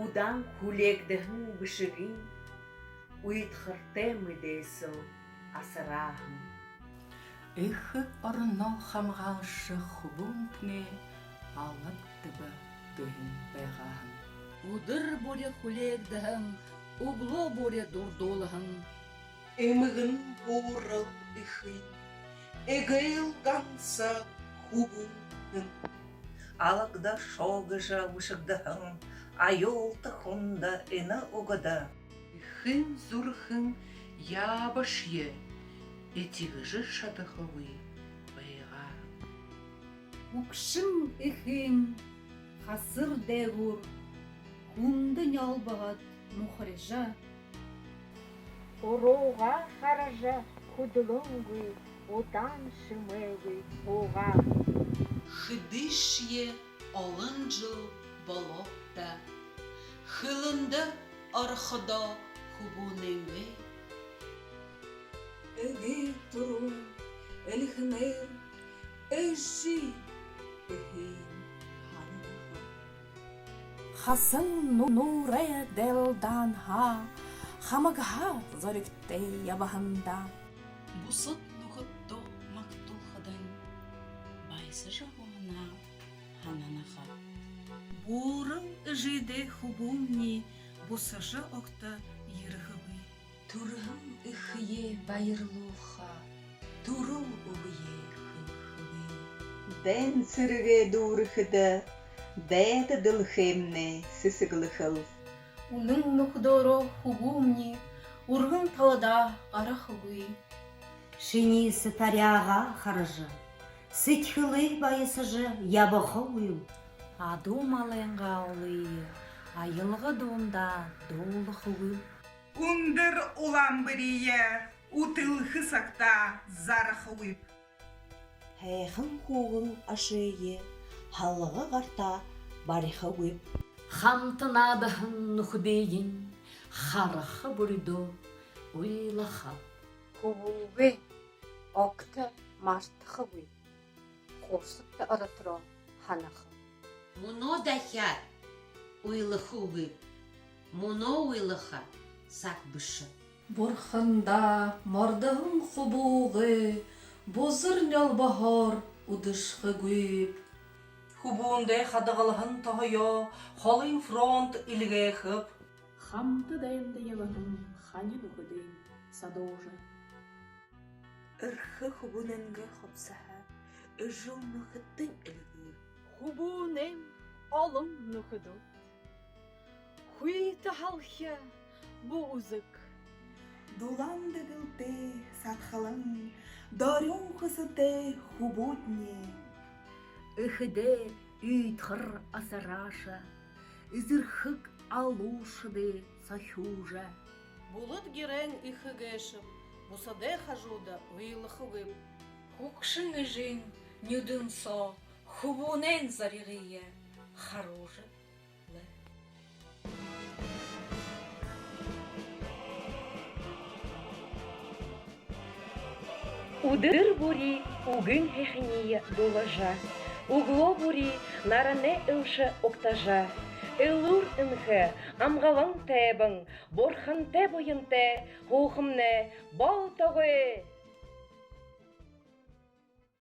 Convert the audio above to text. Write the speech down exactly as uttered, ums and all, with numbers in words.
Удаан хүлеэгдэһэн бэшэгынь уйдхартай мэдээсэл асараа һэн. Эхэ ороноо хамгаалша хүбүүнтнай алаг тэбэ гэһэн байгаа һэн. Үдэр бүри хүлеэгдэһэн, үглөө бүри дурдуулһан. Эмгэн буурал эхын эгээл ганса хүбүүн һэн. Алагда шоо гэжэ бэшэгдэһэн аюулта хүндэ энэ үгэдэ. Эхын зүрхэн яабашье этигэжэ шадахагүй байгаа. Үгшэн эхын хасар дээгүүр хүндэ нёлбогоод мухарижа, уруугаа хаража, хүдэлэнгүй, удаан шэмээгүй һуугаа. Хэдышье олон жэл болоодта, хэлэндэ ороходоо хүбүүнэйнгээ эгээ түрүүн элхэнээр эжы эхын һанаха. Хасан нуурай дайлдаанһаа хамагһаа зоригтой ябаһан даа. Бусад нүхэдтөө магтуулхадань баясажа һууһанаа һананаха. Буурал эжыдээ хүбүүмни бусажа угтаа ерэхэгүй. Түрэһэн эхэеэ баярлуулха түрэл үгэеэ хэлэхэгүй. Дайн сэрэгэй дүүрэхэдэ дайда дэлхэймнай сэсэглэхэл. Үнэн нүхэдөөрөө хүбүүмни үргэн таладаа гарахагүй. Шинии сатаряагаа хаража, сэдьхэлээ баясажа ябахагүйл. Адуу малайнгаа олые аялга дуундаа дуулахагүйл. Үндэр улаан бэриие үтэлхэ сагтаа зарахагүйб. Һайхан хүүгэн ашые халга гартаа барихагүйб. Хамта наадаһан нүхэдыень хараха бүридөө уйлаха. Хүбүүгээ угтаа мартахагүйб. Хурсагта оротороо һанаха. Мүнөө дахяад уйлахагүйб. Мүнөө уйлаха саг бэшэ. Бурхандаа мордоһон хүбүүгээ бузар нёлбоһоор үдэшэхэгүйб. Хүбүүндээ хадагалһан тоһоёо холын фронт эльгээхэб. Хамта дайнда ябаһан хани нүхэдынь садуужа, эрхэ хүбүүнэйнгээ хубсаһа эжы нүхэдтэнь эльгээб. Хүбүүнэйнь олон нүхэдүүд хүйтэ һалхи бү үзэг. Дулаан дэгэлтэй садхалан, дорюун хүсэтэй хүбүүдни. Эхэдээ уйдхар асарааша, эзэрхэг алуушадые сохюужа. Булад геройн эхэ гээшэб, бусадай хажууда уйлахагүйб. Хүгшэн эжын нюдэн соо хүбүүнэйнь зоригые харуужа лэ. Үдэр бүри үгын һайханиие дуулажа, үглөө бүри наранай элшэ угтажа, элүүр энхэ, амгалан тайбан, бурхантай буянтай һуухамнай болтогой.